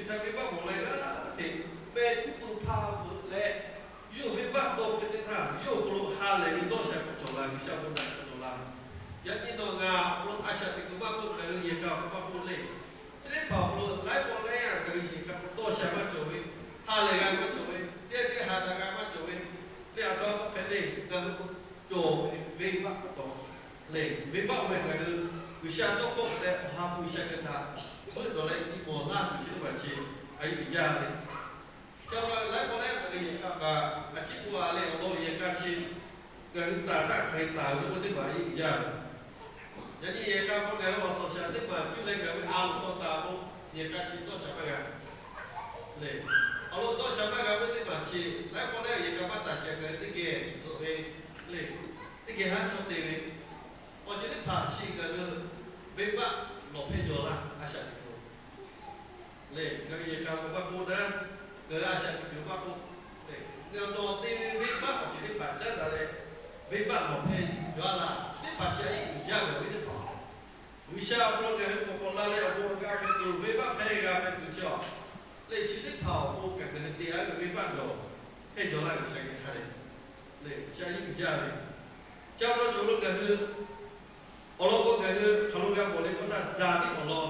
G'uiˬsha venˇbaˆ mawˬ leh g'aˇ hteꞈ mehˆ cuˉ pui hpaˇ veuꞈ leh, yawˇ hui venˇbaˆ dawˇ hpfuhˆ teˇ htaˇ, yawˇ hui hk'aw lo ha lehˬ ve dawˇ sha k'awꞈ cawˬ la, G'uiˬsha bon daꞈ k'awꞈ cawˬ la. Yaꞈ nyi nawˬ ngaˬ awˬ hk'aw lo a shaꞈ teꞈ kuiˬ maˇ k'oˆ, ngaˬ hui yehˬ k'a awˬ hk'aw maˇ k'oˆ le. Chi teˇ hpaˍ awˬ hk'aw lo laiˉ pawˆ laiˉ yaˇ ngaˬ hui yehˬ k'a dawˇ sha maˇ cawˬ ve, ha lehˬ g'a maˇ cawˬ ve, teˇ g'aˇ teˇ g'aˇ ha daꞈ g'a maˇ cawˬ ve, leh a htoꞈ ma hpehꞈ le, ngaˬ hui cawˬ ve venˇbaˆ pa taw lehˬ, venˇbaˆ oˇ ve ngaˬ hui G'uiˬsha tawˇ hkawˇ hpehꞈ leh awˬ ha hpu G'uiˬsha geh htaꞈ veuˆ dawˬ leh nyi mawˬ laˇ tuˬ chi teˇ hpaˍ chi a yiˇ uiˍ jaˇ ve. Chi awˬ hk'aw lo laiˉ pawˆ laiˉ yaˇ ngaˬ hui yehˬ k'a kaꞈ a ciˉ k'oˆ a leh awˬ lawn yehˬ k'a chi ngaˬ hui taˍ htaˇ hk'aˬ hk'e taˍ ve k'oˆ teˇ hpaˍ a yiˇ uiˍ jaˇ ve. Yaꞈ nyi yehˬ k'a hk'aw ngaˬ hui awˬ suhˍ shaˍ teˇ hpaˍ cuˇ leh ngaˬ hui a loˍ hk'aw taˍ k'o, yehˬ k'a chi dawˇ sha maˇ g'a le. Awˬ lawn dawˇ sha maˇ g'a ve teˇ hpaˍ chi laiˉ pawˆ laiˉ yaˇ yehˬ k'a maˇ taˍ shehˍ ngaˬ hui teˇ geh zuhꞈ ve le. Teˇ geh haˉ chaw te ve, awˬ ceuˬ teˇ hpaˍ chi ngaˬ hui venˇbaˆ lawˬ hpehˇ jaw laˇ a shaꞈ teꞈ kuiˬ le. Ngaˬ hui yehˬ k'a k'o maˇ k'oˆ naˉ, ngaˬ hui a shaꞈ teꞈ kuiˬ maˇ k'oˆ le. Ngaˬ hui nawˬ te ve venˇbaˆ awˬ ceuˬ teˇ hpaˍ caˉ daꞈ leh venˇbaˆ lawˬ hpehˇ jaw laˇ teˇ hpaˍ chi a yiˇ uiˍ jaˇ ve awˬ viˉ teˇ hpaˍ, G'uiˬsha awˬ hk'aw lo ngaˬ hui k'awꞈ k'awꞈ la leh awˬ bon g'a hpehꞈ tuˬ, venˇbaˆ hpehˇ g'a hpehꞈ tuˬ chi a le. Chi teˇ hpaˍ awˬ pon kaꞈ ngaˬ hui te a ve venˇbaˆ lawˬ hpehˇ jaw laˇ G'uiˬsha geh hk'a le. Chi a yiˇ uiˍ jaˇ ve, chi awˬ lawn cawˬ lo ngaˬ hui awˬ lawn k'o ngaˬ hui hk'aˬ lo g'a mawˬ le k'oˆ htaˇ, Daˍviˆ awˬ lawn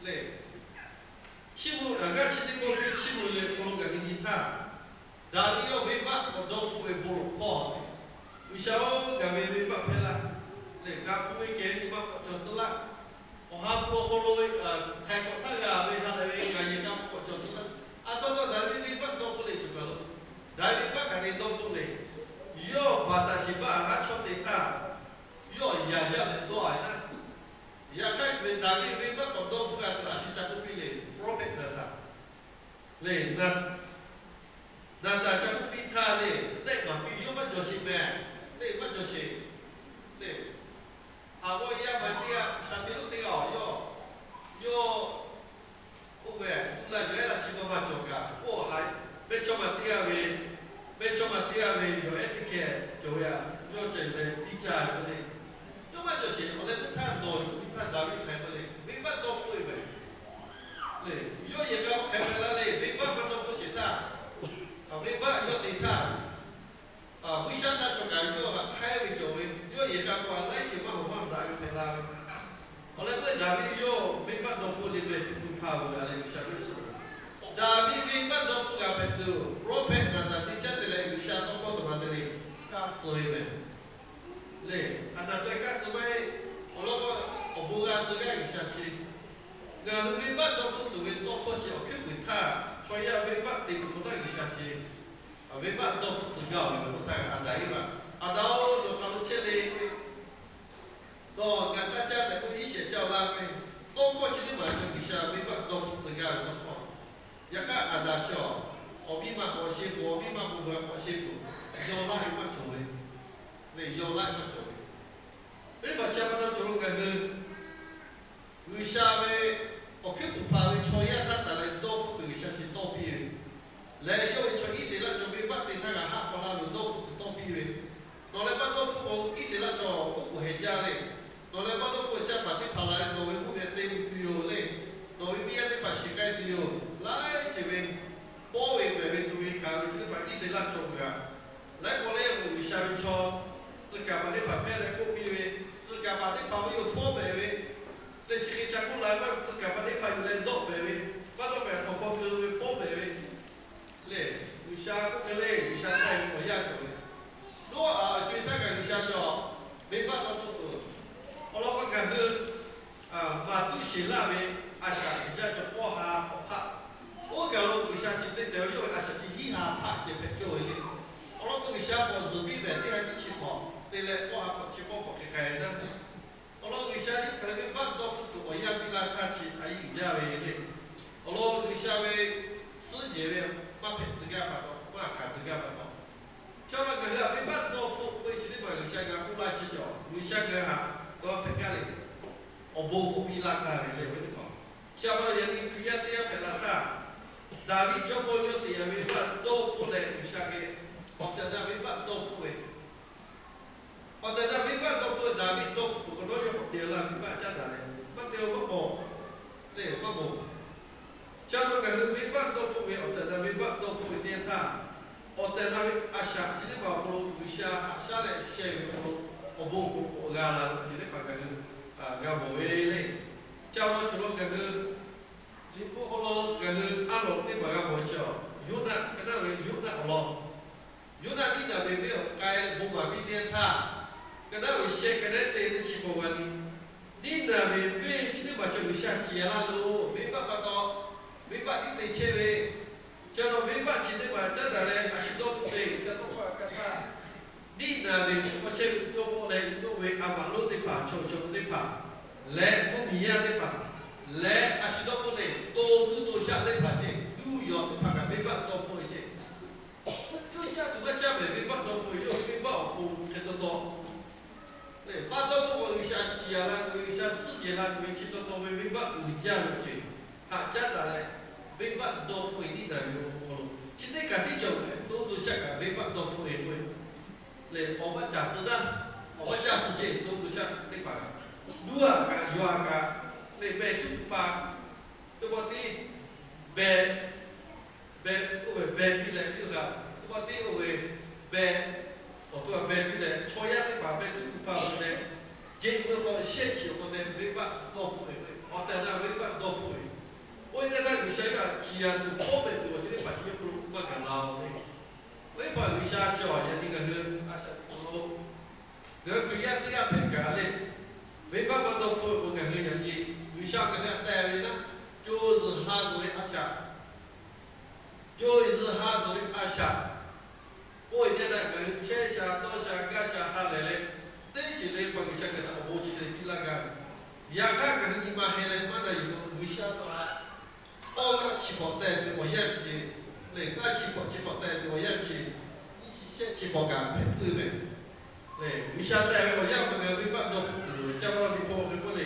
le. Chiˇ mvuh g'aˇ chi teˇ pawˆ piˇ chiˇ mvuh le awˬ hk'aw lo ngaˬ hui nyi htaˇ, Daˍviˆ yawˇ venˇbaˆ k'awꞈ dawˇ hpfuhˆ ve bon lawˬ hkawˇ, G'uiˬsha-oˬ, ngaˬ ve venˇbaˆ hpehˇ laˇ le. G'a hpu ve kehˬ ve nyi ma k'awꞈ cawˬ tcuh laˇ. Awˬ ha hpu awˬ hk'aw lo ve htaiˍ hk'awꞈ htaˇ g'a ve ha lehˬ ve ngaˬ yehˬ k'a hpu k'awꞈ cawˬ tcuh laˇ. A htaˇ nawˬ Daˍviˆ venˇbaˆ dawˇ hpfuhˆ le cawˬ kaˬ lo, Daˍviˆ venˇbaˆ kaꞈ te dawˇ hpfuhˆ le. Yawˇ Baˍtaˍsheˍbaˆ haˉ chaw te htaˇ, yawˇ yaꞈ jaˇ leh dawˇ a taˇ. Yaꞈ hk'aˇ ve Daˍviˆ venˇbaˆ k'awꞈ dawˇ hpfuhˆ g'a tuˬ a shu ca k'oˆ piˇ le, prophet Naˍtanˍ le. Naˍtanˍ ca k'oˆ piˇ htaˇ le, tehˆ maˍ piˇ ve, yawˇ maˇ cawˬ sheˍ mehˍ le, maˇ cawˬ sheˍ le. Aˬ k'o yaˇ maˍ teˇ g'aˇ Saˍmeˍriˆ teˇ g'aˇ awˬ yawˇ, yawˇ oˇ ve tuˇ la yawˬ ehˉ la chi ma ma cawˬ kaꞈ, oˇ haiˬ mehˇchawˇma teˇ g'aˇ ve, mehˇchawˇma teˇ g'aˇ ve yawˬ ehˉ teˇ geh cawˬ ve a, yawˇ ceh leh tiˇ caˇ ve k'oˆ le. Yawˇ maˇ cawˬ sheˍ. Awˬ leh teˇ htaˇ nawˬ yuˬ ve htaˇ Daˍviˆ hk'aˬ hk'e k'oˆ le, venˇbaˆ dawˇ hpfuhˆ ve mehˍ le. Yawˇ yehˬ k'a hk'aˬ hk'e la le, venˇbaˆ maˇ dawˇ hpfuhˆ sheˍ htaˇ, venˇbaˆ yawˇ te htaˇ, buiˇshaˆ htaˇ cawˬ kaꞈ yawˇ hk'aˬ hk'e ve cawˬ ve, yawˇ yehˬ k'a k'o a laiˉ ceuˬ maˇ hawˍ maˇ daꞈ ve hpehꞈ la ve. Awˬ leh meuˇ Daˍviˆ yawˇ venˇbaˆ dawˇ hpfuhˆ le mehˍ, chi hpu hpaˇ ve a leh G'uiˬsha ve suhˍ. Daˍviˆ venˇbaˆ dawˇ hpfuhˆ g'a hpehꞈ tuˬ, prophet Naˍtanˍ teˇ caˉ te leh G'uiˬsha tawˇ hkawˇ tawˬ ma te le, kaˇ tcuh ve mehˍ le. Aˬ naˍ taweh kaˇ tcuh maˇ heˆ. Awˬ lawn k'o, awˬ bon g'a tcuh gaˇ G'uiˬsha chi. Ngaˬ hui venˇbaˆ dawˇ hpfuhˆ tuˬ ve tawˇ hkawˇ chi awˬ hkuiˉ puiˍ htaˇ, chaw yaˇ venˇbaˆ te tuˬ k'o htaˇ G'uiˬsha chi venˇbaˆ dawˇ hpfuhˆ tcuh gaˇ ve k'o htaˇ, Aˍdanˍ Eˇvaꞈ, Aˍdanˍ-oˬ, nawˬ hk'aˬ lo chehˇ le. Nawˬ ngaˬ taˇ caˇ tehꞈ k'oˆ, Iˉsaˍreˍlaˆ caˇ-oˬ laˇ ve tawˇ hkawˇ chi teˇ maˬ chaw G'uiˬsha venˇbaˆ dawˇ hpfuhˆ tcuh gaˇ ve tawˇ hkawˇ. Yaꞈ hk'aˇ Aˍdanˍ chi awˬ, awˬ miˇ ma k'awꞈ sheh peuˬ, awˬ miˇ ma k'awꞈ g'a k'awꞈ sheh peuˬ, yaw laˇ ve maˇ cawˬ ve le, yaw laˇ ve maˇ cawˬ ve. Teˇ hpaˍ chi pa taw cawˬ lo ngaˬ hui G'uiˬsha ve awˬ hkuiˉ puiˍ hpaˍ ve chaw yaˇ htaˇ taˍ leh dawˇ hpfuhˆ tuˬ G'uiˬsha chi tawˇ piˇ ve, leh yawˇ ve chaw Iˉsaˍreˍlaˆ chaw venˇbaˆ te htaˇ g'a haˆ k'aw laˇ ve dawˇ hpfuhˆ tuˬ tawˇ piˇ ve. Nawˬ leh maˇ dawˇ hpfuhˆ k'o Iˉsaˍreˍlaˆ chaw oˉ k'oˍ heh jaˇ le. Nawˬ leh maˇ dawˇ hpfuhˆ caˇ paˍ teˇ hpaˍ la leh nawˬ ve mvuhˇ miˬ te ve tuˬ yoˬ le. Nawˬ ve miˇ yaˇ teˇ hpaˍ shiˍ k'ai tuˬ yoˬ. Laiˉ ceuˬ ve pawˇ ve mehˍ ve tuˬ ve hkanˍ ve chi teˇ hpaˍ Iˉsaˍreˍlaˆ chaw g'a laiˉ paw leh k'o G'uiˬsha ve chaw tcuh kaˍ paˍ teˇ hpaˍ hpehˇ leh k'oˆ piˇ ve, tcuh kaˍ paˍ teˇ hpaˍ ve yoˬ hpawˇ mehˍ ve, leh chi hk'e ca k'oˆ la ve, tcuh kaˍ paˍ teˇ hpaˍ yuˬ leh dawˆ mehˍ ve, maˇ dawˆ mehˍ htawnˍ hk'aw keu ve hpawˇ mehˍ ve, lehˬ G'uiˬsha k'oˆ hk'e le, G'uiˬsha htaˇ ve awˬ yanˇ cawˬ ve. Noˉaꞈ awˬ co-e htaˇ kaꞈ G'uiˬsha cawˬ, venˇbaˆ dawˇ hpfuhˆ tuˬ. Awˬ lawn k'o ngaˬ hui Maˍtuˆsheˍlaˆ ve a shaꞈ teꞈ jaˇ cawˬ k'awˇ ha hk'awꞈ hpaˆ. Oˇ kaˬ lo G'uiˬsha chi te tehˬ ve yawˇ ve a shaꞈ chi hiˉ ha hpaˆ ceh hpehꞈ cawˇ ve le. Awˬ lawn k'o G'uiˬsha k'awꞈ zuhˬ piˇ mehˍ teˇ ha nyiˇ chi hk'awꞈ te leh k'awˇ ha hk'awꞈ chi k'awˇ hk'awꞈ hk'e k'ai ve naˉ. Awˬ lawn G'uiˬsha chi hk'aˬ hk'e venˇbaˆ dawˇ hpfuhˆ tuˬ awˬ yanˇ piˇ laˇ htaˇ chi a yiˇ uiˍ jaˇ ve le. Awˬ lawn G'uiˬsha ve suhˉ jehˬ ve maˇ hpehꞈ tcuh gaˇ pa taw, maˇ hkanˍ tcuh gaˇ pa taw, chaw ma ngaˬ hui a venˇbaˆ dawˇ hpfuhˆ k'oˆ ve chi teˇ maˬ G'uiˬsha g'a k'oˆ laˇ chi cawˬ, G'uiˬsha ngaˬ hui htaꞈ dawˇ hpehꞈ gaˇ le. Awˬ bon k'oˆ piˇ laˇ gaˇ ve le ve teˇ hkawꞈ. Chi pa taw yaꞈ nyi Hkriꞈ yaˇ teˇ g'aˇ hpehꞈ la htaˇ, Daˍviˆ jawˇmawˇ yawˇ te a venˇbaˆ dawˇ hpfuhˆ leh G'uiˬsha geh awˬ tehˬ na venˇbaˆ dawˇ hpfuhˆ ve, awˬ tehˬ na venˇbaˆ dawˇ hpfuhˆ ve Daˍviˆ dawˇ hpfuhˆ tuˬ k'awꞈ nawˉ yawˇ k'awꞈ te laˇ venˇbaˆ caˉ daꞈ leh maˇ te-o maˇ k'awꞈ, lehˬ maˇ k'awꞈ Ca lo ngaˬ hui venˇbaˆ dawˇ hpfuhˆ ve awˬ tehˬ na, venˇbaˆ dawˇ hpfuhˆ ve teˇ yanˇ htaˇ, awˬ tehˬ na ve a shaꞈ chi teˇ hpaˍ awˬ hk'aw lo G'uiˬsha haꞈ shaˉ leh sheh ve awˬ hk'aw lo awˬ bon awˬ pon k'awꞈ g'a la ve awˬ ceuˬ teˇ hpaˍ ngaˬ hui g'a mawˬ ve le. Ca lo cawˬ lo ngaˬ hui Liꞈ hpu hk'aw lo ngaˬ hui a lawˬ teˇ hpaˍ g'a mawˬ ve chi, Yoˇnaˆ, ka naˉ ve Yoˇnaˆ awˬ lawn. Yoˇnaˆ Niˇnaˍveˍ venˇ awˬ k'ai bon maˍ piˇ teˇ yanˇ htaˇ, ka naˉ ve sheh, ka naˉ te teˇ chi k'awꞈ g'a nyi. Niˇnaˍveˍ venˇ chi teˇ hpaˍ chaw G'uiˬsha ciˍ la loˬ, venˇbaˆ pa taw venˇbaˆ tiˉ te chehˇ ve, ca lo venˇbaˆ chi teˇ hpaˍ caˉ daꞈ leh a shu dawˇ hpfuhˆ ve G'uiˬsha tawˇ hkawˇ hk'a htaˇ, Niˇnaˍveˍ hk'aw chehˇ ve jawˇmawˇ leh yawˇ ve a maꞈ lonˉ teˇ hpaˍ, chaw chaw teˇ hpaˍ leh mvuhˇmiˬ yaˇ teˇ hpaˍ leh a shu dawˇ hpfuhˆ leh to guˇ to shaˆ teˇ hpaˍ ceh, yuˇ yawˬ teˇ hpaˍ kaꞈ venˇbaˆ dawˇ hpfuhˆ ve ceh, yawˇ shaˆ tuˬ maˇ caˇ mehˍ, venˇbaˆ dawˇ hpfuhˆ ve yawˇ venˇbaˆ awˬ pon hk'e taw taw lehˬ, maˇ dawˇ hpfuhˆ k'o G'uiˬsha ciˍ la tuˬ ve, G'uiˬsha suhˉ jehˬ la tuˬ ve chi taw taw ve venˇbaˆ uiˍ jaˇ ve awˬ ceuˬ haꞈ caˉ taˍ leh, venˇbaˆ dawˇ hpfuhˆ ve Niˇnaˍveˍ awˬ hk'aw lo chi teˇ kaꞈ tiˉ cawˬ ve, to guˇ to shaˆ kaꞈ venˇbaˆ dawˇ hpfuhˆ ve k'o, lehˬ awˬ maˇ caˍ tcuh naˇ, awˬ maˇ caˇ tcuh ceh, to guˇ to shaˆ teˇ hpaˍ kaꞈ, Noˉaꞈ kaꞈ, Yoˬhanˬ kaꞈ, lehˬ beh tuˉ pa, teˇ pawˆ tiˉ beh beh, oˇ ve beh piˇ leh, yawˇ kaꞈ teˇ pawˆ tiˉ oˇ ve beh, awˬ to a beh piˇ leh, chaw yaˇ teˇ hpaˍ beh tuˉ pa ve leh, jeꞈ ve k'o shehˆ chi awˬ hk'aw te venˇbaˆ dawˇ hpfuhˆ ve, awˬ tehˬ na venˇbaˆ dawˇ hpfuhˆ ve. Oˇ ve teˇ yanˇ htaˇ G'uiˬsha yawˇ htaꞈ ciˍ yanˍ tuˬ hpawˇ mehˍ tuˬ awˬ ceuˬ teˇ hpaˍ chi yawˇ hk'aw lo maˇ gaˬ la-o le. Oˇ ve hpaˍ G'uiˬsha chi awˬ yaꞈ nyi ngaˬ hui a shaꞈ teꞈ k'o lo, ngaˬ hui Hkriꞈ yaˇ teˇ g'aˇ hpehꞈ kaꞈ le, venˇbaˆ maˇ dawˇ hpfuhˆ ve k'o, ngaˬ hui yaꞈ nyi G'uiˬsha ngaˬ hui htaꞈ teh ve naˉ, co zuhˬ ha zuhˬ ve a shaꞈ, co zuhˬ ha zuhˬ ve a shaꞈ, oˇ ve teˇ yanˇ htaˇ ngaˬ hui chehˇ sha dawˇ sha gaˇ sha ha lehˬ leh, teˇ ceuˬ le hpaˍ G'uiˬsha ngaˬ hui htaꞈ awˬ bon chi leh piˇ laˇ gaˇ ve. Yaꞈ hk'aˇ ngaˬ hui nyi ma heh leh maˇ na yuˬ k'o, G'uiˬsha nawˬ htaꞈ tawˇ g'aˇ chi hk'awꞈ teh tuˬ awˬ yanˇ chi, lehˬ g'aˇ chi hk'awꞈ chi hk'awꞈ teh tuˬ awˬ yanˇ chi, nyiˇ chi shehˆ chi hk'awꞈ kaꞈ hpehꞈ puiˉ ve. Lehˬ G'uiˬsha teh ve awˬ yanˇ hk'aw ngaˬ hui venˇbaˆ dawˇ hpfuhˆ tuˬ loˬ ve, ca ma lo Liꞈ hpu hk'e k'oˆ le,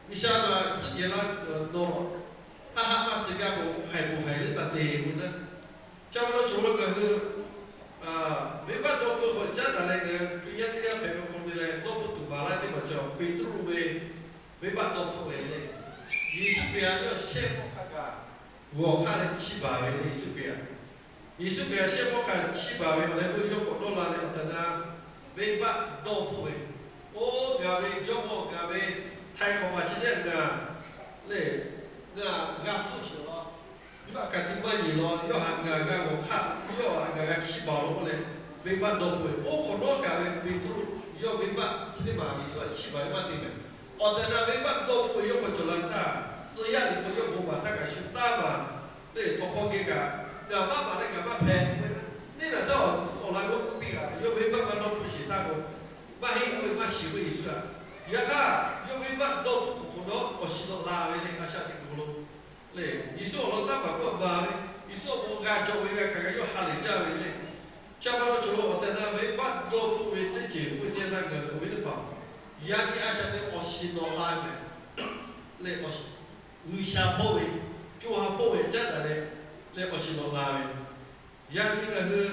G'uiˬsha nawˬ htaꞈ suhˉ jehˬ la tuˬ nawˬ htaˇ haˆ maˇ suh gaˇ k'o, haiˬ poˬ haiˬ leuˉ taˍ te ve naˉ. Ca ma lo cawˬ lo ngaˬ hui venˇbaˆ dawˇ hpfuhˆ k'awꞈ caˉ taˍ leh, ngaˬ hui Hkriꞈ yaˇ teˇ g'aˇ hpehꞈ ve hk'aw te leh dawˇ hpfuhˆ tuˬ baˬ laˇ teˇ hpaˍ cawˬ, Peˍtruˆ ve venˇbaˆ dawˇ hpfuhˆ ve le. Yeˍsuˆ Hkriꞈ htaꞈ yawˇ shehˆ pawˆ hk'a kaꞈ g'awˬ hk'aˇ leh chiˇ baˬ ve le. Yeˍsuˆ Hkriꞈ htaꞈ, Yeˍsuˆ Hkriꞈ htaꞈ shehˆ pawˆ hk'a chiˇ baˬ ve awˬ leh, meuˇ yawˇ k'awꞈ dawˇ la leh awˬ tehˬ na venˇbaˆ dawˇ hpfuhˆ ve, oˇ gaˬ ve jawˇmawˇ gaˬ ve htaiˍ hk'awꞈ maˬ chi teˇ g'aˇ ngaˬ lehˬ, ngaˬ g'a hpfuhˆ sheˍ law, yawˇ htaꞈ kaꞈ nyi maˇ yeˬ law, yawˇ htaꞈ ngaˬ g'a g'awˬ hk'aˇ, yawˇ htaꞈ ngaˬ g'a chiˇ baˬ law k'oˆ leh, venˇbaˆ dawˇ hpfuhˆ ve. Oˇ hk'awꞈ nawˉ kaꞈ ve Peˍtruˆ yawˇ venˇbaˆ chi teˇ maˬ Yeˍsuˆ htaꞈ chiˇ baˬ ve maˇ te mehˍ. Awˬ tehˬ na venˇbaˆ dawˇ hpfuhˆ ve yawˇ hk'aw cawˬ la htaˇ, tcuh yaˇ liꞈ hk'aw yawˇ bon baˬ htaˇ kaꞈ shu taˇ maˬ lehˬ, htawnˍ hk'aw geh kaꞈ, ngaˬ maˇ maˍ leh ngaˬ maˇ hpehꞈ ve, neˇ naˬ htaˇ awˬ lawn g'awˇ piˇ kaꞈ yawˇ venˇbaˆ maˇ dawˇ hpfuhˆ sheˍ htaˇ k'o, maˇ heˆ k'oˆ ve maˇ shiˍ ve Yeˍsuˆ htaꞈ. Yaꞈ hk'aˇ yawˇ venˇbaˆ dawˇ hpfuhˆ k'o hk'awꞈ nawˉ awˬ shiˍ nawꞈ la ve le, a shaꞈ teꞈ kuˬ lo lehˬ, Yeˍsuˆ awˬ lawn taˇ paˍ k'oˆ a maˍ ve, Yeˍsuˆ awˬ bon g'a cawˬ ve g'a kaꞈ, yawˇ ha lehˬ jaˇ ve le. Chi pa taw cawˬ lo awˬ tehˬ na venˇbaˆ dawˇ hpfuhˆ ve teˇ ceuˬ k'oˆ ve teˇ yanˇ htaˇ ngaˬ hui ve teˇ hpaˍ, yaꞈ nyi a shaꞈ teꞈ awˬ shiˍ nawꞈ la ve mehˍ lehˬ, G'uiˬsha hpawˇ ve, co ha hpawˇ ve caˉ daꞈ leh leh awˬ shiˍ nawꞈ la ve. Yaꞈ nyi ngaˬ hui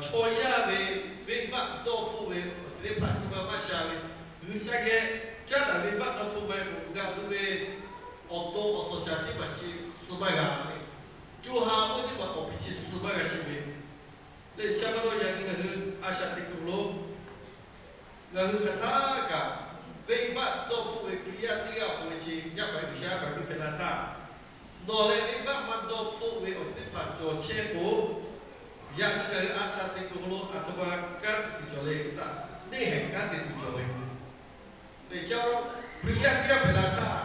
chaw yaˇ ve venˇbaˆ dawˇ hpfuhˆ ve awˬ ceuˬ teˇ hpaˍ nyi ma maˇ sha ve, G'uiˬsha geh caˉ daꞈ venˇbaˆ dawˇ hpfuhˆ maˇ heˆ k'o, ngaˬ hui ve awˬ to awˬ suhˍ shaˍ teˇ hpaˍ chi suh maˇ g'a ve, co ha hpawˇ teˇ hpaˍ awˬ piˇ chi suh maˇ g'a sheˍ ve lehˬ, chi pa taw yaꞈ nyi ngaˬ hui a shaꞈ teꞈ kuˬ lo ngaˬ hui hk'aˬ htaˇ kaꞈ venˇbaˆ dawˇ hpfuhˆ ve Hkriꞈ yaˇ teˇ g'aˇ awˬ hk'aw ve chi yaˇ paˍ G'uiˬsha yaˇ paˍ g'uˇ hpehꞈ la htaˇ, nawˬ leh venˇbaˆ maˇ dawˇ hpfuhˆ ve awˬ ceuˬ teˇ hpaˍ cawˬ chehˇ k'o, yaꞈ nyi ngaˬ hui a shaꞈ teꞈ kuˬ lo aˬ htoꞈ ma kanˉ te tuˬ cawˬ le k'o htaˇ, neˇ haiˬ kanˉ te tuˬ cawˬ ve lehˬ, ca Hkriꞈ yaˇ teˇ g'aˇ hpehꞈ la htaˇ,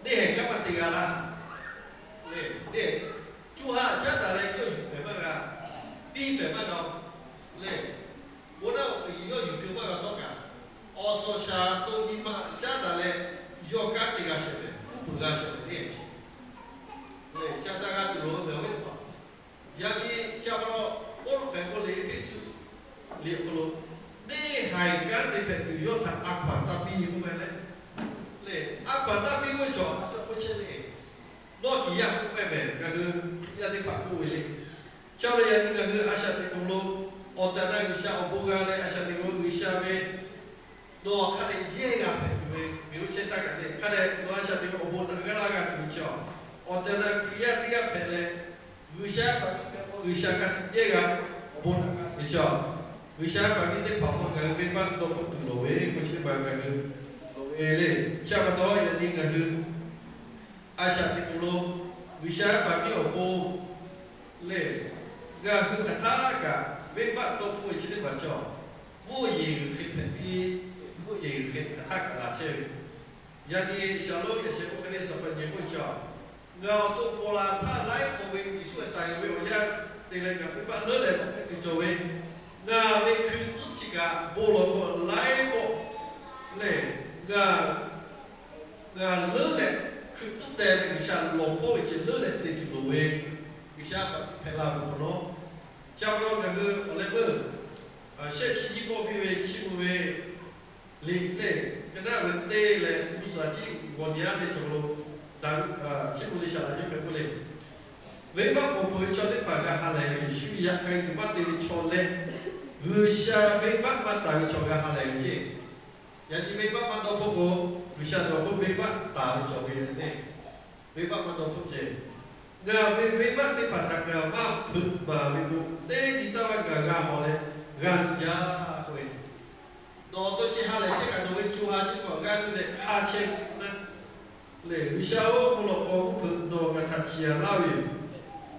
neˇ haiˬ kanˉ maˇ te g'a laˇ. Lehˬ, co ha caˉ daꞈ leh yawˇ yuˬ pehˍ maˇ g'a, tiˇ pehˍ maˇ g'a lehˬ, bon naˆ yawˇ yuˬ keu maˇ g'a htawˇ kaꞈ, awˬ suhˍ shaˍ to nyi ma caˉ daꞈ leh yawˇ kanˉ te g'a shehˍ ve, uˉ peunˍ g'a shehˍ ve teˇ ceuˬ lehˬ, ca taˇ g'a tuˬ loˍ ve mehˍ ve teˇ hpaˍ. Yaꞈ nyi chi pa taw, Pawˇluꞈ hk'aˬ hk'e k'oˆ le, Eˇfeˇsuꞈ liꞈ awˬ hk'aw lo, neˇ haiˬ kanˉ te hpehꞈ tuˬ yawˇ htaꞈ a hkaw anˬ taˇ piˇ k'oˆ ve leh, lehˬ a hkaw anˬ taˇ piˇ k'oˆ ve chaw a shu k'oˆ chehˇ le. Nawˇ kiˬ yaˇ k'oˆ k'ai mehˍ, ngaˬ hui yaˇ teˇ hpaˍ k'oˆ ve le. Chi pa taw yaꞈ nyi ngaˬ hui a shaꞈ teꞈ kuˬ lo, awˬ tehˬ na G'uiˬsha awˬ bon g'a leh a shaꞈ teꞈ kuˬ lo G'uiˬsha ve nawˬ hk'a dehꞈ yehˇ g'a hpehꞈ tuˬ ve, miˬ oˇ chehˇ taˇ kaꞈ lehˬ, hk'a dehꞈ nawˬ a shaꞈ teꞈ ve awˬ bon naꞈ g'aˇ laˇ g'a tuˬ ve chi awˬ Awˬ tehˬ awˬ na Hkriꞈ yaˇ teˇ g'aˇ hpehꞈ leh, G'uiˬsha hpaˍ miˇ hpehꞈ k'o, G'uiˬsha hk'a tiꞈ yehˇ g'a awˬ bon naꞈ g'a ve chaw, G'uiˬsha hpaˍ miˇ teˇ hpaˍ awˬ hk'aw ngaˬ hui venˇbaˆ dawˇ hpfuhˆ tuˬ loˍ ve k'oˆ chi teˇ maˬ ngaˬ hui loˍ ve le. Chi pa taw yaꞈ nyi ngaˬ hui a shaꞈ teꞈ kuiˬ lo G'uiˬsha hpaˍ miˇ awˬ pon lehˬ, ngaˬ hui hk'aˬ htaˇ kaꞈ venˇbaˆ dawˇ hpfuhˆ ve chi teˇ maˬ chaw, mvuhˇ yeˬ g'uiˬ hk'e hpehꞈ piˇ, mvuhˇ yeˬ g'uiˬ hk'e hk'aˬ htaˇ kaꞈ laˬ chehˇ ve. Yaꞈ nyi shaˍlonˍ yaꞈ sheh k'oˆ hk'e le, Saˍtanˍ nyi k'oˆ ve chaw, ngaˬ awˬ to paw la htaˇ laiˉ k'awꞈ ve Yeˍsuˆ htaꞈ yuˬ ve awˬ yanˇ te leh ngaˬ venˇbaˆ leuˉ leh nawˬ hpehꞈ tuˬ cawˬ ve, ngaˬ ve hkui tcuhˉ chi kaꞈ bon lawˬ k'o laiˉ k'awꞈ lehˬ, ngaˬ ngaˬ leuˉ leh hkui tcuhˉ teh ve G'uiˬsha lawˬ hkawˇ ve ceh leuˉ leh te tuˬ loˍ ve, G'uiˬsha hpaˍ miˇ hpehꞈ la ve awˬ hk'aw lo, chi pa taw ngaˬ hui awˬ leh meuˇ shehˆ chi nyiˇ pawˆ piˇ ve chiˇ mvuh ve liꞈ lehˬ, ka naˉ ve teˇ leh mvuhˇ suhˍ a ciˉ g'awˬ nyi aˉ teˇ cawˬ lo daꞈ chiˇ mvuh le shaˍ taˍ yawˇ hk'e k'oˆ le, Venˇbaˆ k'awꞈ peuˬ ve chaw teˇ hpaˍ g'a ha lehˬ ve, Yeˍsuˆ yaꞈ k'ai tuˬ maˇ te ve chaw leh, G'uiˬsha venˇbaˆ maˇ taˍ ve chaw g'a ha lehˬ ve ceˇ. Yaꞈ nyi venˇbaˆ maˇ dawˇ hpfuhˆ k'o, G'uiˬsha nawˬ k'oˆ venˇbaˆ taˍ ve cawˬ ve le. Venˇbaˆ maˇ dawˇ hpfuhˆ ceh, ngaˬ ve venˇbaˆ teˇ hpaˍ htaꞈ ngaˬ maˇ hpeuꞈ maˍ ve k'o, teˇ nyi taˇ vaˇ ngaˬ g'a hawˬ leh g'a tuˬ jaˇ k'oˆ ve, nawˬ awˬ to chi ha lehˬ chehˇ kaꞈ nawˬ ve co ha chi teˇ hpaˍ g'aˇ nuˇ leh hk'a chehˇ ve k'oˆ naˉ lehˬ, G'uiˬsha-oˬ, bon lawˬ k'awꞈ mvuhˇ hpeuꞈ nawˬ ngaˬ htaꞈ ciˍ yanˍ laˇ ve yoˬ.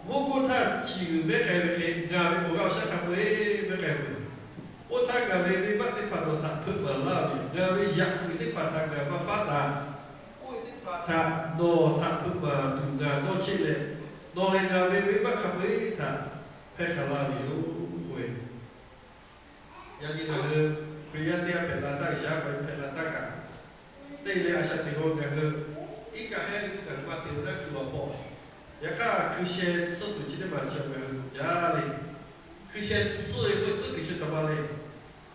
Mvuhˇ hk'oˆ htaˇ ciˍ g'uiˬ mehˉ k'ai ve hk'e, ngaˬ ve awˬ g'aˇ awˬ shaˉ hk'a peu-eˬ mehˉ k'ai ve yoˬ. Oˇ htaˇ ngaˬ ve venˇbaˆ teˇ hpaˍ nawˬ htaꞈ hpeuꞈ maˍ laˇ ve yoˬ. Ngaˬ ve yaꞈ kuiˬ teˇ hpaˍ htaꞈ ngaˬ maˇ faˉ taˍ. Oˇ ve teˇ hpaˍ htaꞈ nawˬ htaꞈ hpeuꞈ maˍ tuˬ ngaˬ dawˇ cheˆ leh, nawˬ lehˬ ngaˬ ve venˇbaˆ hk'a peu-eˬ htaꞈ hpehˇ hk'a laˇ ve yoˬ k'oˆ ve, yaꞈ nyi ngaˬ hui Hkriꞈ yaˇ teˇ g'aˇ hpehꞈ la htaˇ, G'uiˬsha hpaˍ miˇ hpehꞈ la htaˇ kaꞈ, teˇ leh a shaꞈ teꞈ k'o ngaˬ hui iˉ kaˆ heˉ ve teˇ kaꞈ maˇ te ve naˉ cuˬ awˬ pawˆ. Yaꞈ hk'aˇ hkui sheh tcuhˉ tuˬ chi teˇ maˬ chi ngaˬ hui jaˇ le. Hkui sheh tcuhˉ ve k'oˆ tcuhˉ kuiˬ sheh taˍ ma le.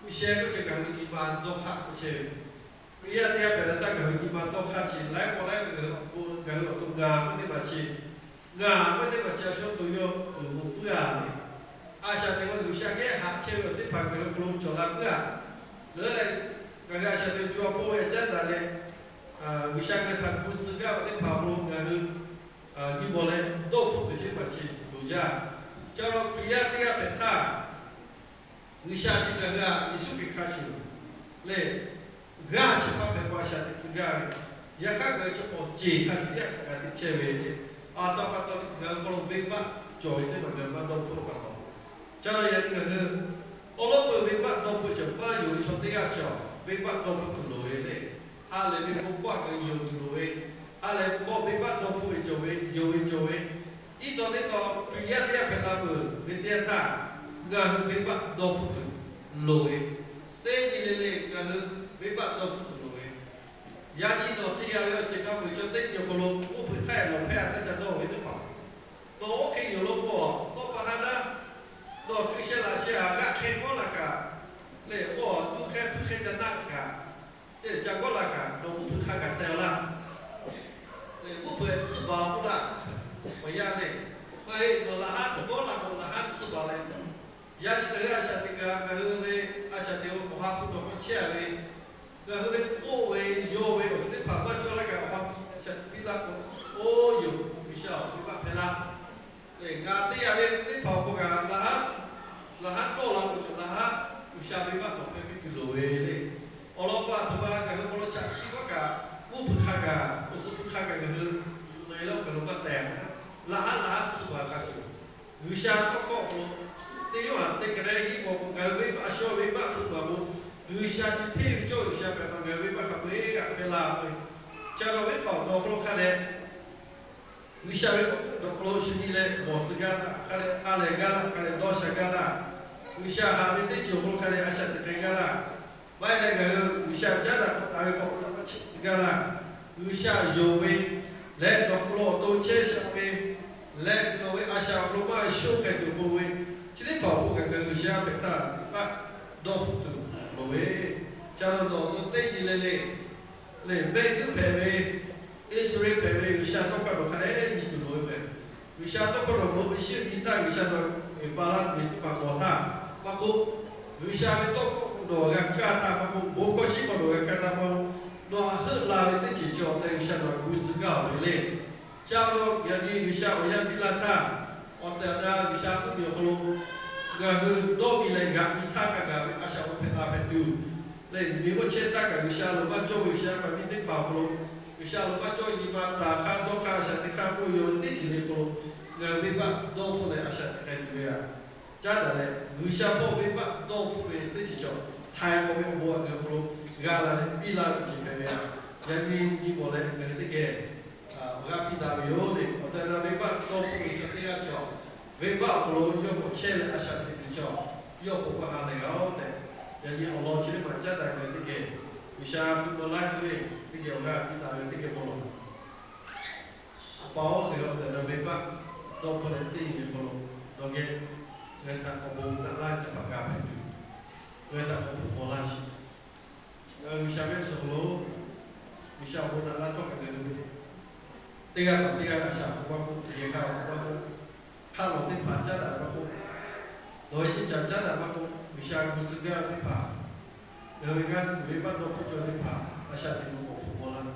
Hkui sheh k'oˆ ceh ngaˬ hui nyi ma dawˇ hk'aˆ k'oˆ chehˇ ve. Hkriꞈ yaˇ teˇ g'aˇ hpehꞈ la htaˇ ngaˬ hui nyi ma dawˇ hk'aˆ chi laiˉ k'awꞈ laiˉ k'awꞈ ngaˬ hui awˬ to ngaˬ k'oˆ teˇ maˬ chi, ngaˬ k'oˆ teˇ maˬ chi a shu to yawˇ uiˍ moˍ puiˉ a le. A shaꞈ teꞈ k'o G'uiˬsha geh haꞈ chehˇ ve awˬ teˇ hpaˍ ngaˬ hui hk'aw lo cawˬ la puiˉ a. Leuˉ leh ngaˬ hui a shaꞈ teꞈ co a pawˆ ve caˉ daꞈ leh, G'uiˬsha ngaˬ htaꞈ gu tcuh gaˇ ve teˇ hpaˍ awˬ hk'aw lo ngaˬ hui nyi mawˬ leh dawˇ hpfuhˆ tuˬ chi teˇ maˬ chi loˍ jaˇ. Ca la Hkriꞈ yaˇ teˇ g'aˇ hpehꞈ htaˇ, G'uiˬsha chi ngaˬ hui a Yeˍsuˆ Hkriꞈ hk'a shuˍ lehˬ, g'aˇ shehˍ hpaˇ hpehꞈ k'o a shaꞈ teꞈ tcuh gaˇ ve, yaꞈ hk'aˇ ngaˬ hui chaw k'awꞈ ceˬ hk'a shuˍ yaˇ htaꞈ g'a teꞈ chehˇ ve, a htaꞈ pa taw ngaˬ hui hk'aw lo venˇbaˆ cawˬ ve teˇ maˬ ngaˬ hui maˇ dawˇ hpfuhˆ pa taw, ca la yaꞈ nyi ngaˬ hui awˉ lawˉ peuˬ venˇbaˆ dawˇ hpfuhˆ cawˬ maˇ yonˍ ve chaw teˇ g'aˇ cawˬ venˇbaˆ dawˇ hpfuhˆ tuˬ loˍ ve le. Ha lehˬ ve bon hkawˇ a kaꞈ yonˍ tuˬ loˍ ve, ha lehˬ ve hkawˇ venˇbaˆ dawˇ hpfuhˆ ve cawˬ ve, yonˍ ve cawˬ ve, iˉ taw teˇ taw Hkriꞈ yaˇ teˇ g'aˇ hpehꞈ la peuˬ ve teˇ yanˇ htaˇ, ngaˬ hui venˇbaˆ dawˇ hpfuhˆ tuˬ loˍ ve, teˇ nyi le le ngaˬ hui venˇbaˆ dawˇ hpfuhˆ tuˬ loˍ ve, yaꞈ nyi nawˬ te g'a ve awˬ ceuˬ hk'a peu-eˬ chaw teˇ nyi awˬ hk'aw lo oˇ hpeuꞈ htaˇ lawˬ hpehˇ a taˇ ca dawˇ ve teˇ hpaˍ, nawˬ oˇ hk'e yoˬ lo k'o, tawˇ pa haˉ naˉ, nawˬ hkui sheh laꞈ sheh a g'aˇ hk'e kawˉ la kaꞈ, lehˬ k'o tuˇ hk'e hpuiˇ hk'e ca naˆ kaꞈ, te ca kawˉ la kaꞈ nawˬ uˉ hpeuꞈ hk'a gaˬ teh laˇ. Lehˬ uˉ hpeuꞈ tsuhˇ baˬ k'oˆ laˇ. Awˬ yanˇ lehˬ, maˇ heˆ, nawˬ laꞈ haˉ tuˬ kawˉ la k'o laꞈ haˉ tsuhˇ baˬ leh, yaꞈ nyi ngaˬ hui a shaꞈ teꞈ kaꞈ ngaˬ hui ve a shaꞈ teꞈ ve awˬ ha hpu nawˬ k'awꞈ chehˇ a ve, ngaˬ hui ve k'oˆ ve yawˇ ve awˬ ceuˬ teˇ hpaˍ maˇ cawˇ laˇ kaꞈ awˬ ha hpu a shaꞈ teꞈ piˇ laˇ k'o, oˇ yoˬ, G'uiˬsha awˬ hpu maˇ hpehꞈ laˇ. Lehˬ, ngaˬ teˇ g'aˇ ve teˇ hpaˍ awˬ hk'aw kaꞈ laꞈ haˉ, laꞈ haˉ dawˇ la k'o cawˬ laꞈ haˉ G'uiˬsha venˇbaˆ tawˍ hpehˇ piˇ tuˬ loˍ ve le. Awˬ lawn k'o a htoꞈ ma ngaˬ hui hk'aw lo chaꞈ chiˇ k'oˆ kaꞈ, uˉ hpeuꞈ hk'a gaˬ, awˬ suhˍ hpu hk'a gaˬ ngaˬ hui loꞈ e leh awˬ kaˬ lo maˇ teh. Laꞈ haˉ laꞈ haˉ tsuhˇ baˬ hk'a shuˍ, G'uiˬsha tawˇ hkawˇ awˬ hk'aw lo teˇ yanˇ a teˇ hk'e leh hiˆ k'awꞈ k'o ngaˬ hui venˇbaˆ a shaw venˇbaˆ hpeuꞈ maˍ k'o, G'uiˬsha chi hteˇ ve cawˇ G'uiˬsha hpehꞈ pa ngaˬ hui venˇbaˆ hk'a peu-eˬ g'aꞈ hpehˇ laˇ ve, ca la venˇbaˆ awˬ nawˬ hk'aw lo hk'a dehꞈ G'uiˬsha ve k'awꞈ hpfuhˆ dawˬ hk'aw lo shu nyi leh mawˬ tcuh gaˇ laˇ, hk'a dehꞈ ha lehˬ gaˇ laˇ, hk'a dehꞈ dawˇ sha gaˇ laˇ. G'uiˬsha haꞈ ve teˇ ceuˬ awˬ hk'aw lo hk'a dehꞈ a shaꞈ teꞈ k'ai gaˇ laˇ. Maˇ heˆ leh ngaˬ hui G'uiˬsha caˉ daꞈ k'awꞈ taˍ ve hk'aw lo maˇ chiˇ tcuh gaˇ laˇ. G'uiˬsha yonˍ ve leh nawˬ hk'aw lo awˬ to chehˇ sha ve leh nawˬ ve a shaꞈ awˬ hk'aw lo maˇ shonˇ k'ai tuˬ k'oˆ ve, chi teˇ hpaˍ awˬ hk'oˆ kaꞈ ngaˬ hui G'uiˬsha hpehꞈ htaˇ venˇbaˆ dawˇ hpfuhˆ tuˬ loˍ ve, ca la nawˬ awˬ to teˇ nyi le le lehˬ, mehˆ g'uˇ hpehꞈ ve, Iˉsaˍreˍlaˆ hpehꞈ ve G'uiˬsha tawˇ hkawˇ nawˬ hk'a dehꞈ nyi tuˬ loˍ ve mehˬ. G'uiˬsha tawˇ hkawˇ nawˬ lo ve shiˉ nyi htaˇ G'uiˬsha nawˬ eˍ pa laˇ ve teˇ hpaˍ k'awꞈ htaˇ maˇ k'oˆ, G'uiˬsha ve tawˇ hkawˇ k'o nawˬ g'a kaˇ htaˇ maˇ k'oˆ, bon hkawˇ shiˉ k'awꞈ nawˬ g'a kaˇ htaˇ maˇ k'oˆ, nawˬ htaꞈ heuˆ la ve teˇ ceuˬ cawˬ tehꞈ G'uiˬsha nawˬ gu tcuh gaˇ ve le. Caˇ lo yaꞈ nyi G'uiˬsha awˬ yanˇ piˇ laˇ htaˇ, awˬ tehˬ awˬ na G'uiˬsha k'oˆ ve awˬ hk'aw lo, ngaˬ hui dawˇ ve leh g'aꞈ nyi htaˇ hk'a gaˬ ve a shaꞈ oˇ hpehꞈ la hpehꞈ tuˬ, leh miˬ g'uˇ chehˇ taˇ kaꞈ G'uiˬsha lo maˇ cawˇ ve G'uiˬsha pa miˇ teˇ hpaˍ awˬ hk'aw lo, G'uiˬsha lo maˇ cawˇ nyi ma taˍ hk'aˇ dawˇ hk'aˇ a shaꞈ teꞈ hk'aˇ k'oˆ ve yoˬ teˇ ceuˬ le k'o, ngaˬ hui venˇbaˆ dawˇ hpfuhˆ leh a shaꞈ teꞈ k'ai tuˬ ve a caˉ daꞈ leh, G'uiˬsha hpawˇ venˇbaˆ dawˇ hpfuhˆ ve teˇ ceuˬ cawˬ htaiˍ hk'awꞈ ve awˬ bon a ngaˬ hui hk'aw lo g'a la leh piˇ laˇ ve ceuˬ hpehꞈ ve a. Yaꞈ nyi nyi bawˬ leh ngaˬ hui teˇ geh awˬ g'aˇ piˇ daꞈ ve yoˬ le. Awˬ tehˬ awˬ na venˇbaˆ dawˇ hpfuhˆ ve chaw teˇ g'aˇ cawˬ, venˇbaˆ awˬ hk'aw lo yawˇ k'awꞈ chehˇ leh a shaꞈ teꞈ tuˬ cawˬ, yawˇ k'awꞈ k'awꞈ ha lehˬ g'a-oˬ tehꞈ, yaꞈ nyi awˬ lawn chi teˇ maˬ caˉ daꞈ ngaˬ hui teˇ geh G'uiˬsha hpu maw laˇ ve teˇ geh awˬ g'aˇ piˇ daꞈ ve teˇ geh maw laˬ. Awˬ pa-oˬ, ngaˬ hui awˬ tehˬ awˬ na venˇbaˆ dawˇ hpfuhˆ leh teˇ nyi hk'aw lo dawˇ geh ngaˬ hui htaꞈ k'awꞈ bon daꞈ laˇ ve teˇ hpaˍ g'a hpehꞈ tuˬ, ngaˬ hui htaꞈ k'awꞈ hpu maw laˇ sheˍ. Ngaˬ hui G'uiˬsha ve suhˍ lo G'uiˬsha awˬ bon daꞈ laˇ htawˇ kaꞈ ngaˬ hui ve teˇ g'aˇ kaꞈ teˇ g'aˇ a shaꞈ k'oˆ maˇ k'oˆ, yehˬ hk'aˇ maˇ k'oˆ, hk'aˆ lawˬ teˇ hpaˍ caˉ daꞈ maˇ k'oˆ, nawˬ ve ceˇ caˬ caˉ daꞈ maˇ k'oˆ, G'uiˬsha gu tcuh gaˇ ve teˇ hpaˍ, ngaˬ hui ve g'aˇ tuˬ venˇbaˆ dawˇ hpfuhˆ cawˬ ve teˇ hpaˍ a shaꞈ teꞈ k'awꞈ hpu maw laˇ.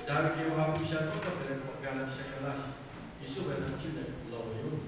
Daꞈ ve kehˬ awˬ ha hpu G'uiˬsha tawˇ hkawˇ hpehꞈ leh k'awꞈ ga leh shaꞈ g'a laˇ sheˍ. Yeˍsuˆ ve htaꞈ cuˇ leh lawˬ ve yoˬ.